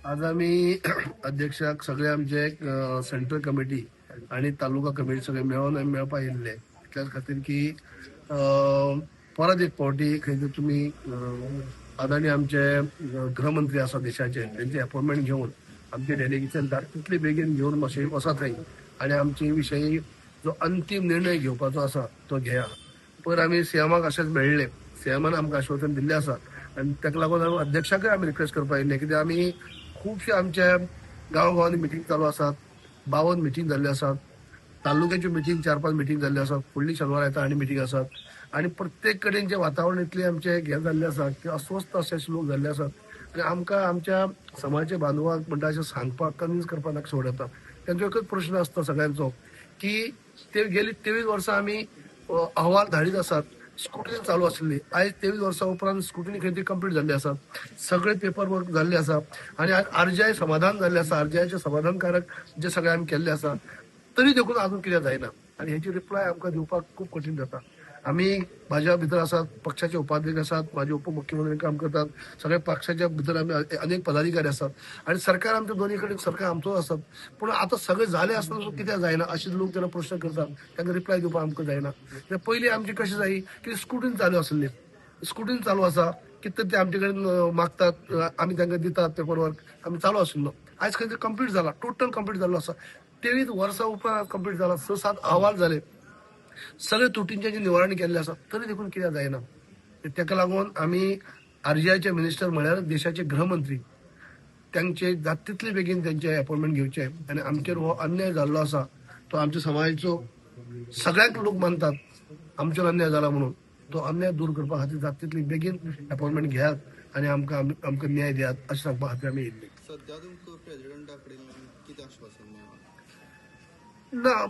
आज आमी अध्यक्षाक सगळे आमचे सेंट्रल कमिटी आणि तालुका कमिटी सगळे मेळोन आमी मेळपाक येयल्ले. त्याच खातीर की परत एक फावटी खंय तरी तुमी आदरणीय आमचे गृहमंत्री आसा देशाचे, तेंचे अपॉइंटमेंट घेवन आमचे डेलिगेशन तितले बेगीन घेवन मातशें वसा थंय आनी आमचे विशयी जो अंतीम निर्णय घेवपाचो आसा तो घेया. पयर आमी सीएमाक अशेंच मेळ्ळे, सीएमान आमकां आश्वासन दिल्लें आसा आनी ताका लागून आमी अध्यक्षाकय आमी रिक्वेस्ट करपाक येयल्ले, कित्याक आमी खुबशे आमच्या गांव गांवांनी मिटींग चालू आसात, 52 मिटींग जाल्ल्यो आसात, तालुक्याच्यो मिटींग 4-5 मिटींग जाल्ल्यो आसात, फुडली शेनवार येता आनी मिटींग आसात आनी प्रत्येक कडेन जें वातावरण इतलें आमचें हें जाल्लें आसा की अस्वस्थ अशे लोक जाल्ले आसात आनी आमकां आमच्या समाजाच्या बांधवांक म्हणटा अशें सांगपाक कन्विन्स करपाक नाका सोड येता. तेंचो एकच प्रश्न आसता सगळ्यांचो की ते गेली 23 वर्सां आमी अहवाल धाडीत आसात, स्क्रुटिनी चालू आसली, आयज 23 वर्सां उपरांत स्क्रुटिनी खंय तरी कंप्लीट जाल्ली आसा, सगळे पेपर वर्क जाल्ले आसा आनी आज आरजीआय समाधान जाल्लें आसा, आरजीआयचे समाधानकारक जे सगळे आमी केल्ले आसा, तरी देखून अजून कितें जायना आनी हेची रिप्लाय आमकां दिवपाक खूब कठीण जाता. आमी भाजपा भितर आसात, पक्षाचे उपाध्यक्ष आसात, म्हाजे उपमुख्यमंत्री काम करतात, सगळे पक्षाच्या भितर आमी अनेक पदाधिकारी आसात आनी सरकार आमच्या दोन्ही कडेन सरकार आमचोच आसात, पूण आतां सगळें जालें आसतना सुद्दां कित्याक जायना अशें लोक जेन्ना प्रश्न करतात तांकां रिप्लाय दिवपाक आमकां जायना. पयलीं आमची कशें जायी की स्क्रुटिनी चालू आसली, स्क्रुटिनी चालू आसा कितें ते आमचे कडेन मागतात, आमी तांकां दितात पेपर वर्क आमी चालू आशिल्लो. आयज खंय तरी कंप्लीट जाला, टोटल कंप्लीट जाल्लो आसा. 23 वर्सां उपरांत कंप्लीट जाला, 6-7 अहवाल जाले, सगळे त्रुटींचें जें निवारण केल्लें आसा, तरी देखून कित्याक जायना. ताका लागून आमी आरजीआयचे मिनिस्टर म्हळ्यार देशाचे गृहमंत्री तांचे जाता तितले बेगीन तेंचे अपॉइंटमेंट घेवचे आनी आमचेर हो अन्याय जाल्लो आसा तो आमच्या समाजाचो सगळ्यांक लोक मानतात आमचेर अन्याय जाला म्हणून, तो अन्याय दूर करपा खातीर जाता तितली बेगीन अपॉइंटमेंट घेयात आनी आमकां आमकां न्याय दियात अशें सांगपा खातीर आमी येयल्ले. सध्या तुमकां प्रेजिडेंटा कडेन कितें आश्वासन मेळ्ळां? ना,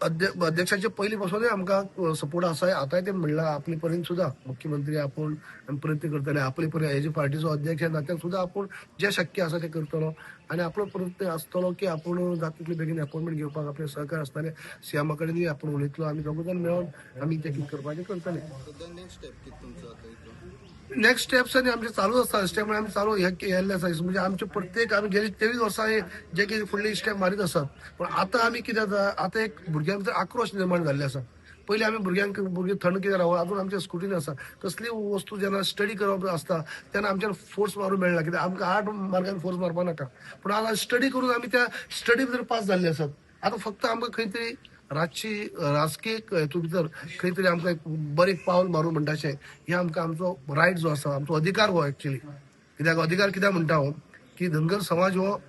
अध्यक्षाचे पयलीं पासूनय आमकां सपोर्ट आसा. आतांय ते म्हणलां आपले परीन सुद्दां मुख्यमंत्री आपूण प्रयत्न करतले, आपले परीन हेजे पार्टीचो अध्यक्ष नात्यान सुद्दां आपूण जें शक्य आसा तें करतलो आनी आपलो प्रयत्न आसतलो की आपूण जाता तितले बेगीन अपॉइंटमेंट घेवपाक आपले सहकार आसतले. सीएमा कडेनूय आपूण उलयतलो, आमी दोगूय जाण मेळोन आमी तें कितें करपाचें करतले. सध्या नेक्स्ट स्टेप कितें तुमचो आतां हितून? नेक्स्ट स्टेप्स आनी आमचे चालूच आसता. स्टेप म्हळ्यार आमी चालू हे केल्ले आसा, म्हणजे आमचे प्रत्येक आमी गेली 23 वर्सां हे जे कितें फुडली स्टेप मारीत आसात. पूण आतां आमी कितें जाता, आतां एक भुरग्यां भितर आक्रोश निर्माण जाल्ले आसा. पयलीं आमी भुरग्यांक भुरगीं थंड कितें रावप, आजून आमच्या स्कुटीन आसा कसली वस्तू जेन्ना स्टडी करप आसता तेन्ना आमच्यान फोर्स मारूंक मेळना, कित्याक आमकां 8 मार्कान फोर्स मारपाक नाका. पूण आतां स्टडी करून आमी त्या स्टडी भितर पास जाल्ले आसात. आतां फक्त आमकां खंय तरी राजकीय हेतू भितर खंय तरी आमकां एक बरें पावल मारूं म्हणटा अशें हें आमकां आमचो रायट जो आसा, आमचो अधिकार हो एक्चुअली. कित्याक अधिकार कित्याक म्हणटा हांव की धनगर समाज हो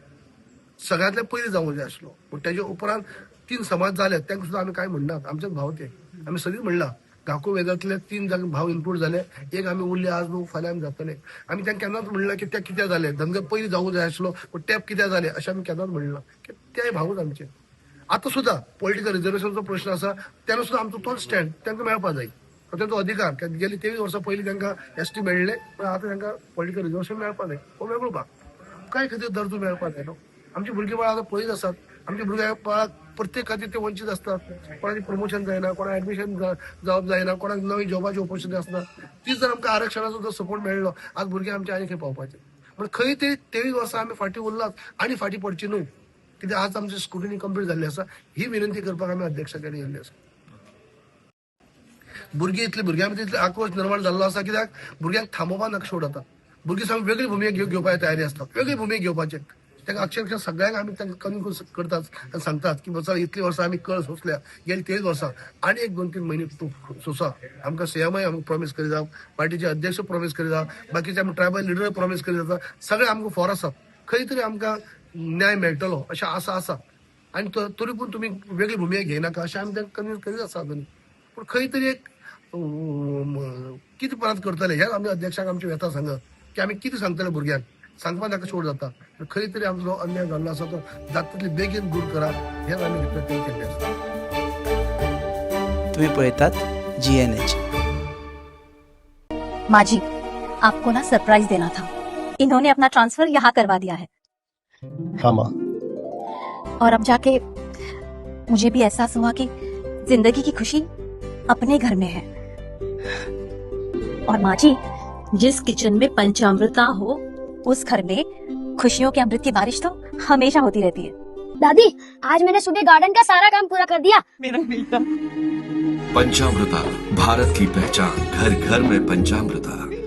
सगळ्यांतले पयलीं जावंक जाय आसलो, पूण तेजे उपरांत 3 समाज जाले तांकां सुद्दां आमी कांय म्हणनात, आमचेच भाव ते, आमी सगळीं म्हणलां घाकू वेदांतले 3 जाण भाव इन्क्लूड जाले, एक आमी उरले आज न्हू फाल्यां आमी जातले. आमी तांकां केन्नाच म्हणलां की ते कित्याक जाले, धनगर पयलीं जावंक जाय आसलो पूण टॅप कित्याक जाले अशें आमी केन्नाच म्हणलां की तेय भावूच आमचे. आतां सुद्दां पॉलिटिकल रिजर्वेशनाचो प्रश्न आसा तेन्ना सुद्दां आमचो तोच स्टँड तांकां मेळपाक जाय, तेंचो अधिकार. कित्याक गेली 23 वर्सां पयलीं तांकां एस टी मेळ्ळें, पण आतां तांकां पॉलिटिकल रिजर्वेशन मेळपाक जाय. हो वेगळो भाग काय खातीर दर्जो मेळपाक जाय न्हू. आमची भुरगीं बाळां आतां पळयत आसात, आमची भुरग्यां बाळां प्रत्येक खातीर ते वंचीत आसतात, कोणाचें प्रमोशन जायना, कोणाक एडमिशन जावप जायना, कोणाक नवी जॉबाची ऑपॉर्च्युनिटी आसना. ती जर आमकां आरक्षणाचो जर सपोर्ट मेळ्ळो आज भुरगीं आमचे आनी खंय पावपाचे. पूण खंय तरी 23 वर्सां आमी फाटीं उरलात आनी फाटीं पडची न्हू, कित्याक आज आमची स्क्रुटिनी कंप्लीट जाल्ली आसा. ही विनंती करपाक आमी अध्यक्षा कडेन येयल्ले आसा. भुरगीं इतली भुरग्यां भितर इतले आक्रोश निर्माण जाल्लो आसा, कित्याक भुरग्यांक थांबोवपाक नाका सोड आतां. भुरगीं सामकी वेगळी भुमिका घेवपाची तयारी आसता, वेगळी भुमिका घेवपाची. तांकां अक्षरशः सगळ्यांक आमी तांकां कन्विन्स करतात आनी सांगतात की बसा इतलीं वर्सां आमी कळ सोंसल्या, गेली 23 वर्सां आनी एक 2-3 म्हयने तूं सोंसा. आमकां सीएमय आमकां प्रॉमीस करीत आसा, पार्टीचे अध्यक्ष प्रॉमीस करीत आसा, बाकीचे आमी ट्रायबल लिडर प्रॉमीस करीत आसा, सगळे आमकां फॉर आसात. खंय तरी आमकां न्याय मेळटलो अशें आसा आसा आनी तरी पूण तुमी वेगळी भुमिका घेयनाका अशें आमी तांकां कन्विन्स करीत आसा अजून. पूण खंय तरी एक कितें परत करतले हें आमी अध्यक्षांक आमची व्यथा सांगत की आमी कितें सांगतले भुरग्यांक, सांगपाक ताका सोड जाता. खंय तरी आमचो अन्याय जाल्लो आसा तो जाता तितले बेगीन दूर करा हें आमी रिक्वेस्ट केल्लें आसा. तुम्ही पळयतात GNH. माँ जी, आपको ना सरप्राइज देना था, इन्होंने अपना ट्रांसफर यहाँ करवा दिया है. हाँ माँ. और अब जाके मुझे भी एहसास हुआ कि जिंदगी की खुशी अपने घर में है. और माँ जी, जिस किचन में पंचामृता हो उस घर में खुशियों के अमृत की बारिश तो हमेशा होती रहती है। दादी, आज मैंने सुबह गार्डन का सारा काम पूरा कर दिया। पंचामृता, भारत की पहचान, घर घर में पंचामृता।